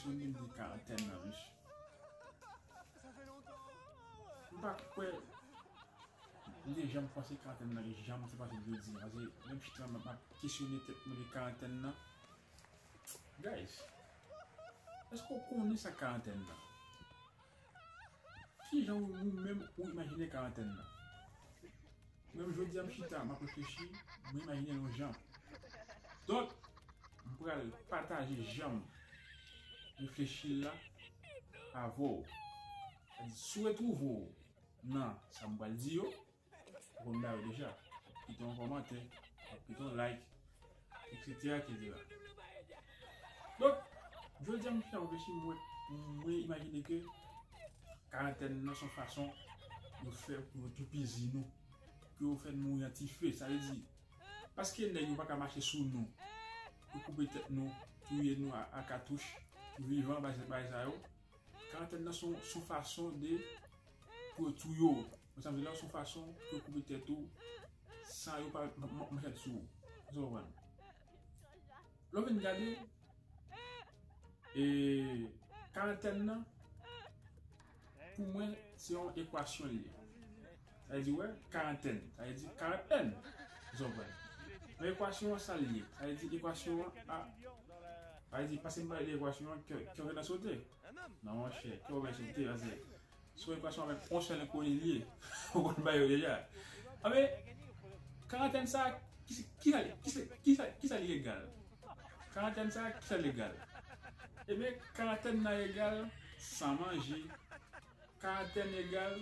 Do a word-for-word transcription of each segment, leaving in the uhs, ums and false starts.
Moun ki di karantèn nan, mesye. M pa kwè, m te janm panse karantèn nan, janm te pase jodi a. Paske menm chita m ap kesyone tèt mwen de karantèn nan. Guys, èske w konnen sa karantèn nan? Kijan ou, ou menm ou imajine karantèn nan? Menm jodi a m chita, m ap reflechi, mwen imajine l yon jan. Donk, m pral pataje jan m reflechi la avè w. Sètadi, si w retwouve w nan sa m pral di yo, ou konn ba yo deja. Kite yon kòmantè, kite yon like, et cetera, et cetera. Donk, jodi a m chita reflechi, mwen, mwen imajine ke karantèn nan se yon fason yo fè pou yo toupizi nou, pou yo fè n mouri an ti fe. Sa vle di, paske nèg yo pa ka mache sou nou, yo koupe tèt nou, touye nou a, a katouch, vivan, bagay, bagay sa yo. Karantèn nan se yon, se yon fason de pou yo touye w. Mwen, sa vle di la, se yon fason pou yo koupe tèt ou san yo pa m-, m-, m-, manchèt sou ou. Ou konprann? Lè w vin gade, e, karantèn nan, pou mwen, se yon ekwasyon li ye. Sa vle di, wè, karantèn. Sa vle di karantèn. Ou konprann? Men ekwasyon an, sa l ye. Sa vle di ekwasyon an, a, sa vle di, pase m pale de ekwasyon an, kè, kè w gentan sote. Non, monchè, kè w gentan sote, paske se yon ekwasyon avèk yon sèl enkoni li ye. Ou konn bagay yo deja. Anben, karantèn sa, ki, ki sa, ki sa, ki sa, ki sa li egal? Karantèn sa, ki sa li egal? Ebyen, karantèn nan egal san manje, karantèn egal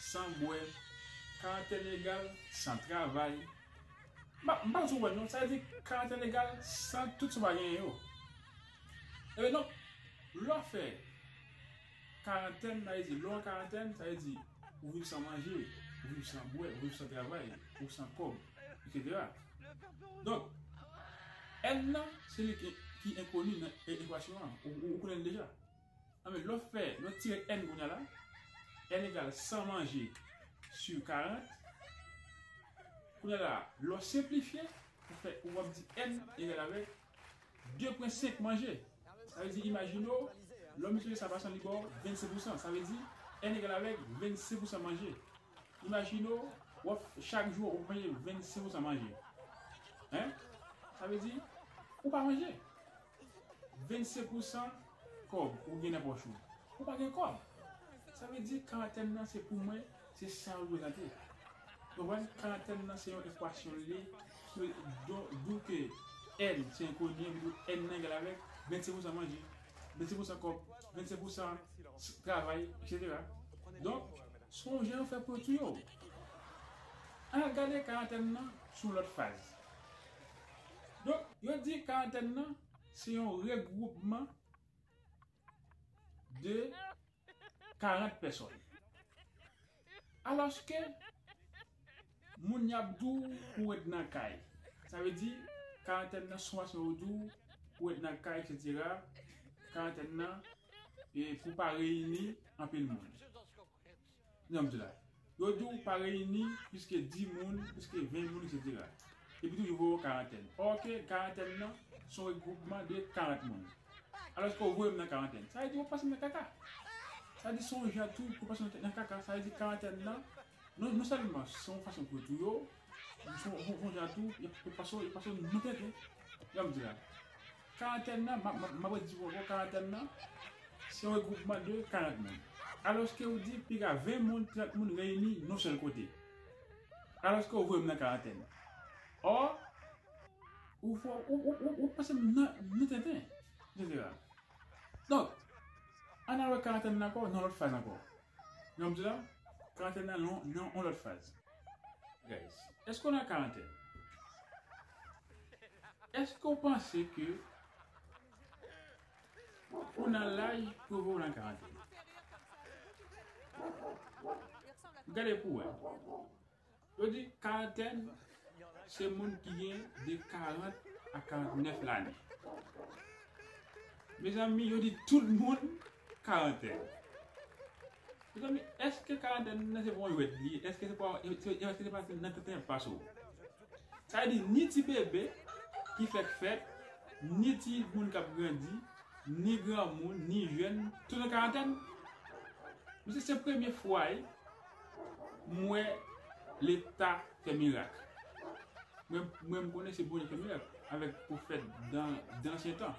san bwè, karantèn egal san travay. M pa, m pa sou wè non, sa vle di karantèn egal san tout sa w pa genyen yo. Ebyen, donk, lè w fè karantèn, sa vle di, lè w an karantèn, sa vle di, ou viv san manje, ou viv san bwè, ou viv san travay, ou san kòb, et cetera. Donk, N nan, se li ki, ki enkoni nan e-, ekwasyon an. Ou, ou, ou konnen l deja. Anben, lè w fè, lè w tire N kounye a la, N egal san manje sur karant. Kounye a la, lè w senplifye, ou fè, ou ap di N egal avèk de pwen senk manje. Sa vle di, imajine w, lè w miltipliye sa pa san, li ba w vennsenk pousan. Sa vle di, N egal avèk vennsenk pousan manje. Imajine w, w ap, chak jou, w ap manje vennsenk pousan manje. Hein? Sa vle di, ou pa manje. Vennsenk pousan kòb ou gen nan pòch ou. Ou pa gen kòb. Sa vle di karantèn nan, se pou mwen, se sa l reprezante. Ou konprann? Karantèn nan, se yon ekwasyon li ye, ki do-, di w ke N se enkoni, epi tou N nan egal avèk vennsenk pousan manje, vennsenk pousan kòb, vennsenk pousan s-, travay, et cetera. Donk, se yon jan yo fè pou yo touye w. Ann al gade karantèn nan sou lòt faz. Donk, yo di karantèn nan, se yon regwoupman de karant pèsòn. Alòske, moun y ap di w pou w ret nan kay. Sa vle di, karantèn nan, sou fason yo di w pou w ret nan kay, et cetera. Karantèn nan, e pou pa reyini anpil moun. Jan m di la. Yo di w pa reyini plis ke dis moun, plis ke ven moun, et cetera. Epi tou, yo voye w karantèn. Òke, karantèn nan, se yon regwoupman de karant moun. Alòske w voye m nan karantèn. Sa vle di, w pase m nan kaka. Sa vle di, se yon jan tou pou pase m nan kaka. Sa vle di, karantèn nan, non, non sèlman se yon fason pou yo touye w, se yon, se yon, se yon jan tou, yo, yo pase w, yo pase w nan tenten. Jan m di la. Karantèn nan, m ap, m ap, m ap redi w ankò, karantèn nan, se yon regwoupman de karant moun. Alòske ou di, piga ven moun, trant moun reyini yon sèl kote. Alòske ou voye m nan karantèn. Ò, ou fò, ou, ou, ou, ou pase m nan, nan tenten, et cetera. Donk, ann al wè karantèn nan ankò, nan lòt faz ankò. Jan m di la, karantèn nan, nan, nan yon lòt faz. Guys, èske w nan karantèn? Èske w panse ke ou nan laj pou w nan karantèn? Gade pou wè. Yo di karantèn, se moun ki gen de karant a karantnèf lane. Mezanmi, yo di tout moun karantèn. Mezanmi, èske karantèn nan se pa yon jwèt li ye? Èske se pa, èske se pa nan tenten y ap pase w? Sa vle di, ni ti bebe ki fèk fèt, ni ti moun k ap grandi, ni granmoun, ni jèn, tout an karantèn. Mesye, se premye fwa wi, m wè Leta fè mirak. Mwen, mwen m konnen se Bondye fè mirak avèk pwofèt dan, dan ansyen tan.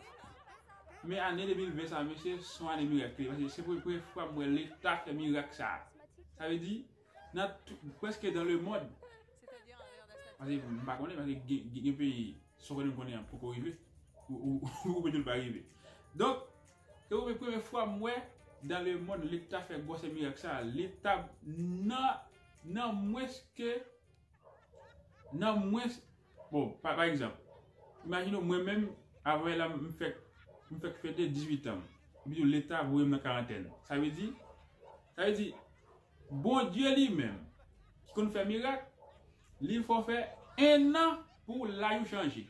Men ane de mil ven sa, mesye, se yon ane mirak li ye, paske se premye, premye fwa m wè Leta fè mirak sa. Sa vle di, nan tou, prèske dans le monde, paske m pa konnen, paske gen, gen, gen peyi, sa w konnen m konnen an poko rive, ou, ou, ou, ou pa rive. Donk, se premye, premye fwa m wè dans le monde Leta fè gwòsè mirak sa. Leta nan, nan mwens ke, nan mwens, bon, pa, pa egzanp, imajine w, mwen menm, avan la, m fèk, m fèk fete dizuit an m. Epi tou, Leta voye m nan karantèn. Sa vle di, sa vle di, Bondye li menm, ki konn fè mirak, li fè w fè en an pou laj ou chanje.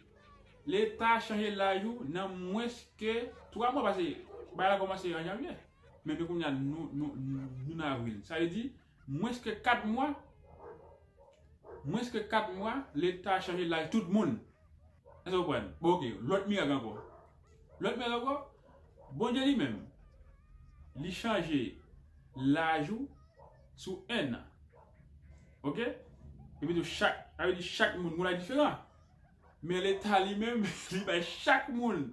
Leta chanje laj ou nan mwens ke twa mwa, paske bagay la kòmanse an janvye. Men, men kounye a, nou, nou, nou, nou nan avril. Sa vle di, mwens ke kat mwa, mwens ke kat mwa, Leta chanje laj tout moun. Èske w konprann? Bon, oke, lòt mirak ankò. Lòt mirak ankò, Bondye li menm, li chanje laj ou sou en an. Oke? Epi tou chak, sa vle di chak moun, moun la diferan. Men Leta li menm, li bay chak moun,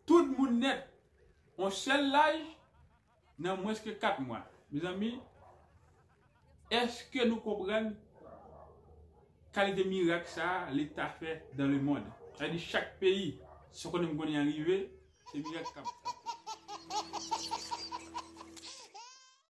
tout moun nèt, yon sèl laj nan mwens ke kat mwa. Mezanmi, èske nou konprann kalite mirak sa a Leta fè dans le monde? Sa vle di chak peyi, sa w konnen m konnen an rive, se mirak k ap, k ap,